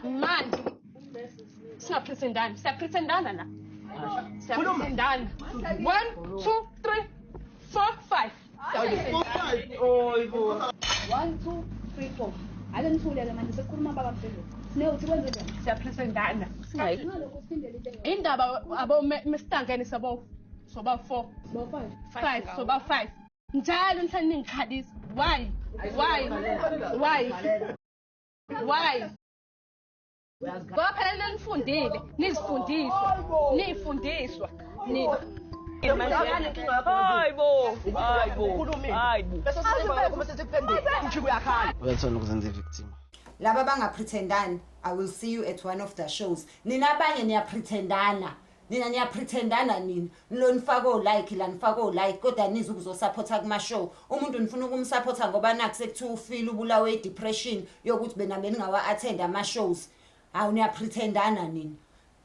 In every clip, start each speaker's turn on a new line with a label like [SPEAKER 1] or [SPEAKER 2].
[SPEAKER 1] Manje singapretendani, siyapretendana la, siyapretendana. One, two, three, four, five.
[SPEAKER 2] One, two, three, four. Ake nithuleke manje, sekukhuluma baba mfundisi. Sine, uthi kwenze njani?
[SPEAKER 1] Siyapretendana.
[SPEAKER 2] Ngalokho siphindele into engekho.
[SPEAKER 1] Indaba abo mesitangene sabo soba four.
[SPEAKER 2] Bo five.
[SPEAKER 1] Five, soba five. Njalo nihlale ningikhalisa. Why, why, why, why? Ngoba phela lenifundile, nizifundiswa, nifundiswa nina.
[SPEAKER 3] Hayibo, hayibo, hayibo.
[SPEAKER 4] Bese sesiba sesikuphendula, ujike uyakhala.
[SPEAKER 5] Uyathanda ukuzenza i-victim.
[SPEAKER 6] Laba bangapretendani, I will see you at one of the shows. Nina abanye niyapretendana, nina niyapretendana. Nina nilo nifake o-like la, nifake o-like, kodwa nize ukuzosupporta kuma-show. Umuntu nifuna ukumsupporta ngoba nakhu sekuthiwa ufile, ubulawe i-depression yokuthi bena beningawa-attend ama-shows. Hawu, niyapretendana nina.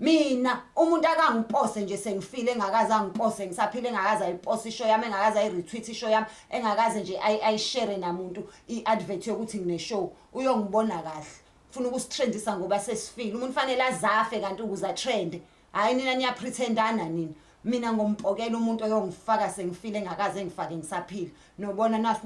[SPEAKER 6] Mina umuntu akangipose nje sengifile, engakaze angipose ngisaphile, engakaze ayipose ishow yami, engakaze ayi-retweet ishow yami, engakaze nje ayishare namuntu i-advert yokuthi ngine-show, uyongibona kahle. Funa ukusitrendisa ngoba sesifile. Umuntu fanele azafe kanti ukuze atrende? Hhayi, nina niyapretendana nina. Mina ngompokela umuntu oyongifaka sengifile, engakaze ngifake ngisaphila. Nobona nasu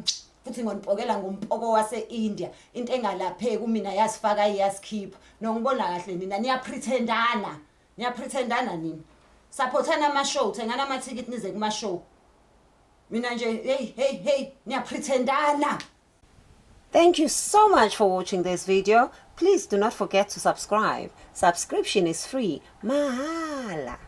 [SPEAKER 6] futhi ngonipokela ngompoko wase-India, into engalapheki. Mina yazifaka, iyasikhipha. Nongibona kahle, nina niyapretendana, niyapretendana nina. Supportana ama-show, thengani amathikithi nize kuma-show. Mina nje, hey, hey, hey, niyapretendana. Thank you so much for watching this video. Please do not forget to subscribe. Subscription is free. Mahala.